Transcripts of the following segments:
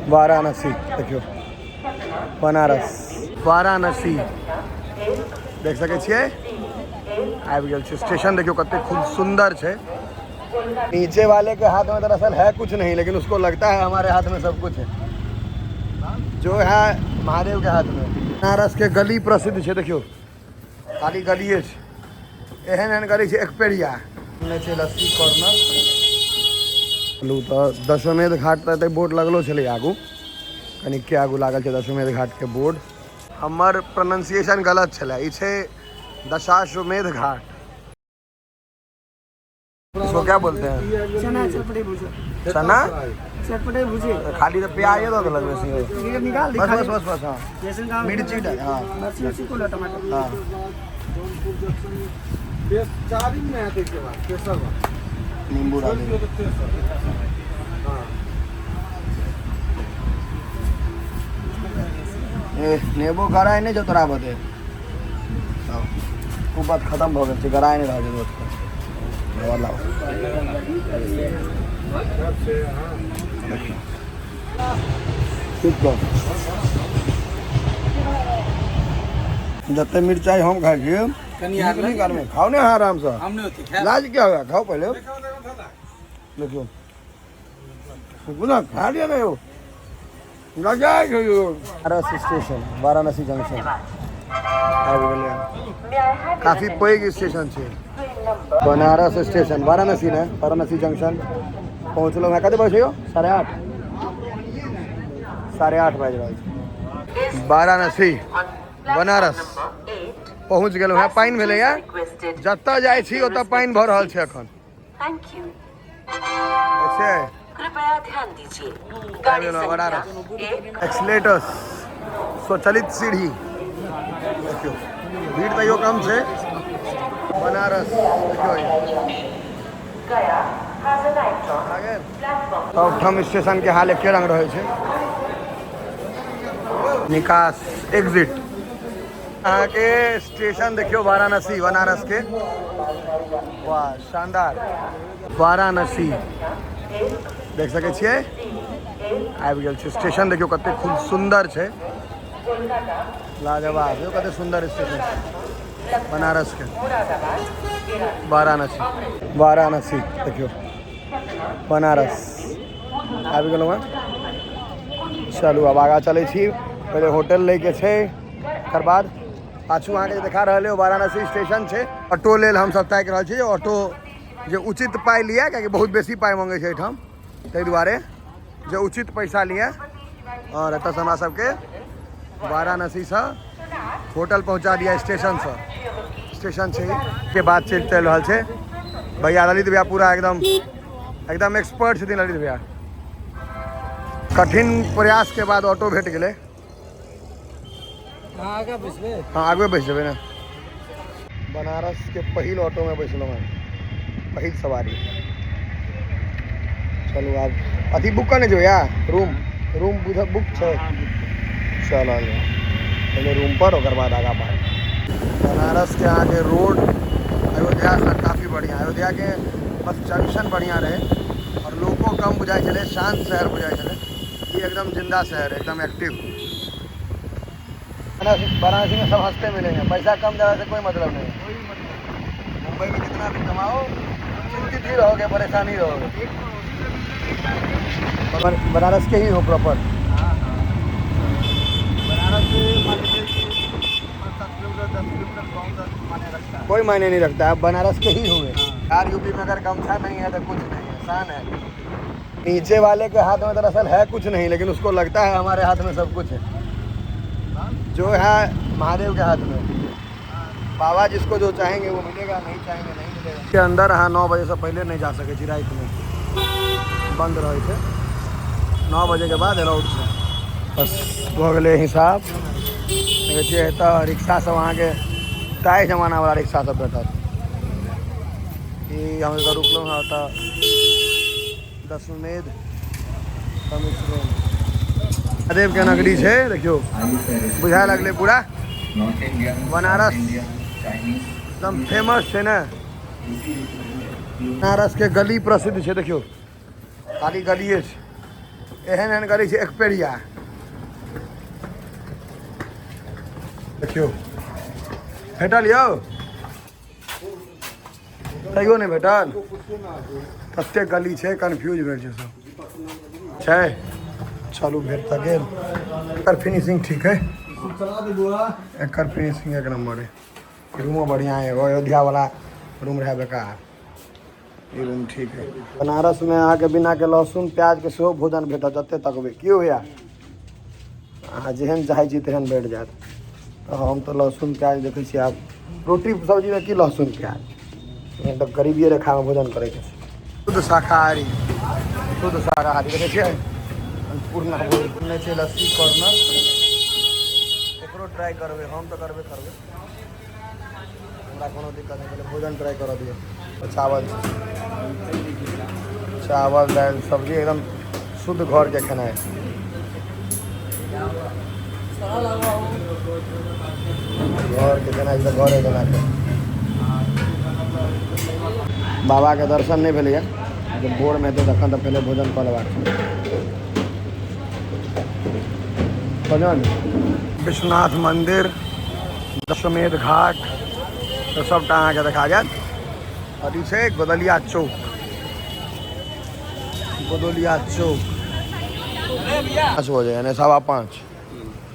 वाराणसी देखियौ, बनारस, वाराणसी देख सकै छियै, आबि गेल छै। स्टेशन देखियौ कते खूब सुंदर छै। नीचे वाले के हाथ में दरअसल है कुछ नहीं, लेकिन उसको लगता है हमारे हाथ में सब कुछ है, जो है महादेव के हाथ में। बनारस के गली प्रसिद्ध छै, देखियौ खाली गलिए छै, एहन एहन गली छै, एक पेड़िया छै लस्सी कॉर्नर। चलू तऽ दशमेध घाट तऽ एतऽ बोर्ड लगलो छलै, आगू कनिके आगू लागल छै दशमेध घाट के बोर्ड। हमर प्रोनाउंसिएशन गलत छलै, ई छै दशाश्वमेध घाट। इसको क्या बोलते हैं? चना चटपटे भुजे। चना चटपटे भुजे। खाली तो प्याज दो देलक बेसी। ये निकाल दी। बस। खाली। बस बस बस, हाँ। जैसे निकाल। मिर्ची डाल, हाँ। मिर्ची उर्ची को लो, टमाटर। हाँ। चारिम में है के बाद तेसर बार। नींबू डाल छोड़ि दियौ तऽ तेसर, हाँ। ए नेबो गराय नहि छौ तोरा बते, ओ बात खत्म भऽ गेल छै, गराय नहि रहल छै दोस्त। लाओ। ठीक कह, जते मिरचाई हम खाइ छियै कनि आर नीक आदमी खाओ ने अहाँ आरामसँ। हम नहि ओते खायब। लाज क्या होगा, खाओ पहले। देखियो ना, खा लिया ना यो लजाय छै यो। बनारस स्टेशन, वाराणसी जंक्शन आबि गेलै। काफी पैघ स्टेशन छै बनारस स्टेशन, वाराणसी ने। वाराणसी जंक्शन पहुँचलहुँ हँ। कते बजे छै यौ? 8:30, 8:30 बाजि रहल छै। वाराणसी बनारस पहुँच गेलहुँ हँ। पानि भेलैए, जतऽ जाइ छी ओतऽ पानि भऽ रहल छै एखन। ऐसे कृपया ध्यान दीजिए, गाड़ी गेलहुँ संख्या बनारस। 1 एक्सलेटर्स, स्वचालित सीढ़ी देखियौ। भीड़ तैयो कम छै। बनारस देखियौ। गया has arrived on आ गेल। platform सबठाम स्टेशन के हाल एके रंग रहै छै। निकास, एग्जिट। अहाँके स्टेशन देखियौ वाराणसी बनारस के, वाह शानदार। वाराणसी देख सकै छियै, आबि गेल छै। स्टेशन देखियौ कते खूब सुंदर छै, लाजवाब। देखियौ कते सुंदर स्टेशन छै बनारस के। वाराणसी, वाराणसी देखियौ, बनारस आबि गेलहुँ हँ। चलू आब आगाँ चलै छी। पहिले होटल लैके छै, तकर बाद पाछू अहाँके जे देखा रहल है वाराणसी स्टेशन छै। ऑटो लेल हमसब ताकि रहल छी, ऑटो जे उचित पाइ लिअ, कियाकि बहुत बेसी पाइ मङ्गै छै एहिठाम, ताहि दुआरे जे उचित पैसा लिअ आओर एतऽसँ हमरा सबके वाराणसीसँ होटल पहुँचा दिया। स्टेशनसँ, स्टेशन छै के बात चलि चलि रहल छै। भैया ललित भैया पूरा एकदम एकदम एक्सपर्ट छथिन ललित भैया। कठिन प्रयास के बाद ऑटो भेट गेलै। आगा बैसबै? हाँ, आगुए बैस जेबै ने। बनारस के पहिल ऑटो में बैसलहुँ हँ, पहिल सवारी। चलू आब अथी बुक करने जेबै या रूम, रूम बुक छै। चलल पहिले रूम पर, ओकर बाद आगाँ बात। बनारस के अहाँके रोड अयोध्यासँ काफी बढ़िआँ। अयोध्याके बस जंक्शन बढ़िआँ रहै आओर लोको कम बुझाइ छलै, शान्त शहर बुझाइ छलै। ई एकदम जिंदा शहर है, एकदम एक्टिव। वाराणसी में सब हंसते मिलेंगे, पैसा कम ज़्यादा से कोई मतलब नहीं। मुंबई में कितना भी कमाओ, चिंतित ही रहोगे, परेशान ही रहोगे। बनारस के ही हो प्रॉपर? बनारस से मान लीजिए कि 5-7 किलोमीटर, 10 किलोमीटर गाँव तक माने रखता है। कोई मायने नहीं रखता, आप बनारस के ही हुए यार। यूपी में अगर गमछा नहीं है तो कुछ नहीं है, शान है। नीचे वाले के हाथ में दरअसल है कुछ नहीं, लेकिन उसको लगता है हमारे हाथ में सब कुछ है, जो है महादेव के हाथ में। बाबा जिसको जो चाहेंगे वो मिलेगा, नहीं चाहेंगे नहीं मिलेगा। के अंदर अहाँ 9 बजे से पहले नहीं जा सकै छी, रातिमे बंद रहै छै। 9 बजे के बाद अलाउड छै। बस भऽ गेलै हिसाब। देखै छियै, एतऽ रिक्शा सब अहाँके ताहि जमानावला रिक्शा सब भेटत। ई हम एतऽ रुकलहुँ हँ, ओतऽ दशमेध महादेव के नगरी छै। देखियौ, बुझाए लगलै पूरा बनारस एकदम फेमस छै ने। बनारस के गली प्रसिद्ध छै, देखियौ खाली गलिए छै। एहन एहन गली छै, एक पेड़िया। देखियौ, भेटल यौ? तैयो नहि भेटल। ततेक गली छै, कन्फ्यूज भेल छै सब छै। चलू, भेट तऽ गेल। एकर फिनिशिंग ठीक है, एकर फिनिशिंग एक नंबर है। रूमो बढ़िया है। एगो अयोध्या वाला रूम रहे बेकार, ई रूम ठीक है। बनारस में अहाँके बिना के लहसुन प्याज के सेहो भोजन भेटत। जते तकबै की भैया, अहाँ जेहन चाहै छी तेहन भेट जायत। तऽ हम तऽ लहसुन प्याज देखै छी। आब रोटी सब्जीमे की लहसुन प्याज? एहन तऽ गरीबिए रेखामे भोजन करैके छै। शुद्ध शाकाहारी, शुद्ध शाकाहारी। देखै छियै, पूर्ण भोजन छै। लस्सी कॉर्नर, एकरो ट्राई करबै। हम तऽ करबे करबै, हमरा कोनो दिक्कत नहि। पहिले भोजन ट्राई करऽ दियौ। चावल छै, चावल, दालि, सब्जी, एकदम शुद्ध घरके खेनाइ। घरके खेनाइ तऽ घरे जेना। बाबाके दर्शन नहि भेलैए। जब भोरमे हेतै तखन, तऽ पहिले भोजन कऽ लेबाक छै। भोजन, विश्वनाथ मन्दिर, दशमेध घाट, तऽ सबटा अहाँके देखा जायत। और ई छै गोदलिया चौक, गोदलिया चौक। 5 बजे, यानी 5:15।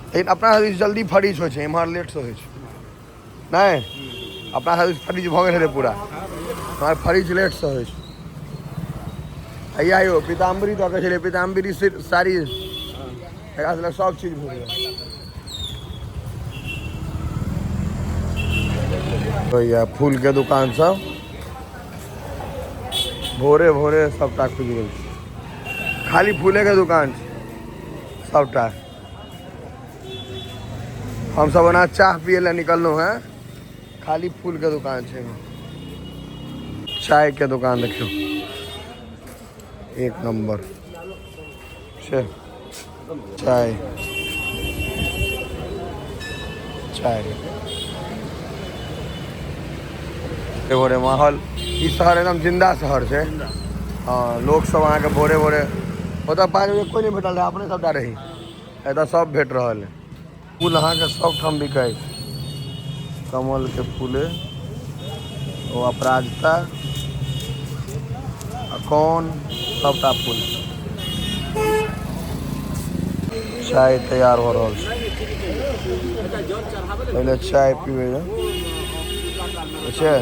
लेकिन अपना सब दिस जल्दी फरीच होइ छै, एम्हर लेटसँ होइ छै। नहि, अपना सब दिस फरीच भऽ गेल हेतै पूरा, एम्हर फरीच लेटसँ होइ छै। हैया यौ, पीताम्बरी दऽ के छलै, पीताम्बरी साड़ी, एकरा सब सब चीज भऽ गेल। भैया, फूल के दुकान सब भोरे भोरे सबटा खुजि गेल छै। खाली फूले के दुकान छै सबटा। हमसब ओना चाह पियै लए निकललहुँ हेँ, खाली फूल के दुकान छै। चाय के दुकान देखियौ, एक नंबर छै। चाय, चाय। भोरे माहौल, ई शहर एकदम जिंदा शहर छै। हँ, लोक सब अहाँके भोरे भोरे। ओतऽ 5 बजे कोइ नहि भेटल रहै, अपने सबटा रही। एतऽ सब भेट रहल है। फूल अहाँके सब ठाम बिकाइ छै। कमल के फूले, ओ अपराजिता आ कौन, सबटा फूल। चाय तैयार हो रहल छै। पहिले चाय पीबै लए छै।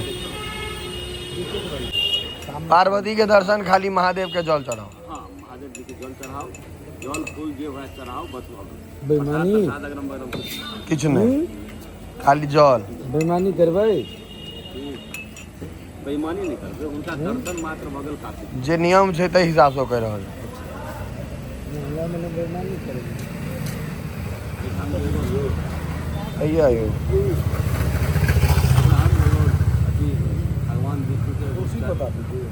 पार्वती के दर्शन, खाली महादेव के जल चढ़ाओ। हाँ, महादेव जी के जल चढ़ाओ, जल फूल जे हुए चढ़ाओ, बस भऽ गेल। बेईमानी। प्रसाद अगरम बगरम कुछ। किछु नहि, खाली जल। बेईमानी करबै? बेईमानी नहि करबै, हुनका दर्शन मात्र भऽ गेल, काफी। जे नियम छै ताहि हिसाबसँ कहि रहल छै। हमरा मने बेईमानी करबै? एहिठाम एगो हैया यौ। एगो अथी भगवान विष्णु के बता दीजिए।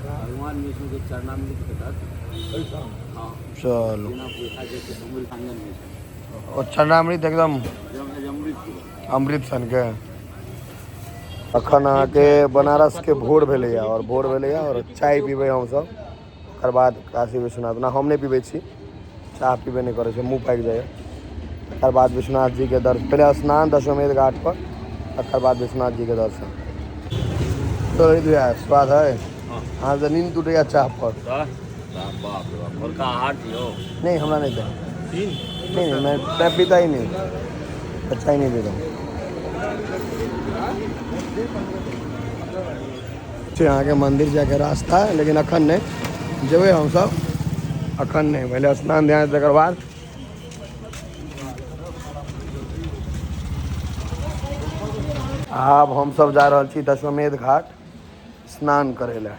भगवान विष्णु के चरणामृत भेटत, हाँ। चलू। बिना पैसा के छै, अमृत आंगन में छै। ओ चरणामृत एकदम एकदम अमृत पूरा। अमृत सनके। अखन अहाँके बनारसके भोर भेलैए और भोर भेलैए और चाय पीबै हमसब, ओकर बाद काशी विश्वनाथ। ओना हम नहि पीबै छी चाह, पीबे नहि करै छी, मुँह पाकि जाइए। तकर बाद विश्वनाथ जीके दर्शन। पहिले स्नान दशमेध घाट पर, तकर बाद विश्वनाथ जीके दर्शन। तो भैया, स्वाद है? अहाँ तऽ नींद टूटैया चाह पर। बाप रे बाप, भोरका आहार दियौ। नहीं, हमरा नहीं था। नहीं नहीं, मैं पीता ही नहीं, मैं चाय नहीं पीता हूँ। छै अहाँके मंदिर जाके रास्ता, लेकिन अखन नहि जेबै हमसब, अखन नहि। पहिले स्नान ध्यान, तकर बाद। आब हमसब जा रहल छी दशमेध घाट स्नान करै लए।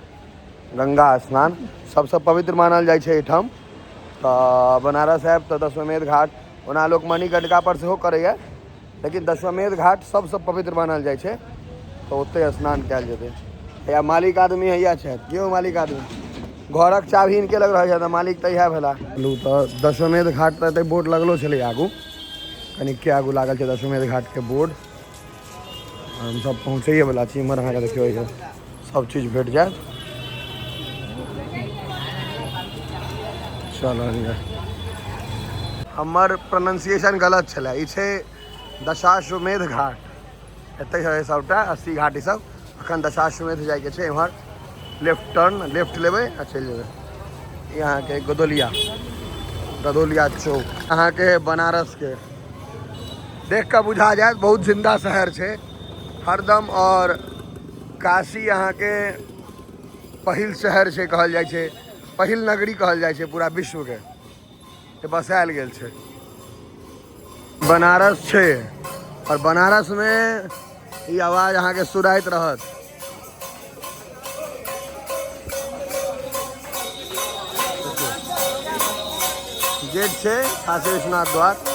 गंगा स्नान सबसँ पवित्र मानल जाइ छै एहिठाम। तऽ बनारस आयब तऽ दशमेध घाट। ओना लोक मणिकर्णिका पर सेहो करैए, लेकिन दशमेध घाट सबसँ पवित्र मानल जाइ छै, तऽ ओतहि स्नान कयल जेतै। हैया मालिक आदमी हैया छथि। केओ मालिक आदमी घरक चाभी हिनके लग रहै छै, तऽ मालिक तऽ इएह भेला। चलू तऽ दशमेध घाट। तऽ एतऽ बोर्ड लगलो छलै आगू, कनिके आगू लागल छै दशमेध घाटके बोर्ड। हमसब पहुँचैए वला छी। इम्हर अहाँके देखियौ, एहिसँ सब चीज भेट जायत। चल रहल यऽ। हमर प्रोनाउंसिएशन गलत छलै। ई छै दशाश्वमेध घाट, एतै है सबटा 80 घाट ई सब। अखन दशाश्वमेध जाइके छै, एम्हर लेफ्ट टर्न लेफ्ट लेबै आ चलि जेबै। ई अहाँके गोदोलिया, गदौलिया चौक अहाँके बनारस के देख कऽ बुझा जायत बहुत जिंदा शहर छै हरदम। और काशी अहाँके पहिल शहर छै, कहल जाइ छै पहिल नगरी कहल जाइ छै पूरा विश्वके, जे बसायल गेल छै। बनारस छै और बनारसमे ई आवाज अहाँके सुनाइत रहत। गेट छै काशी विश्वनाथ द्वार।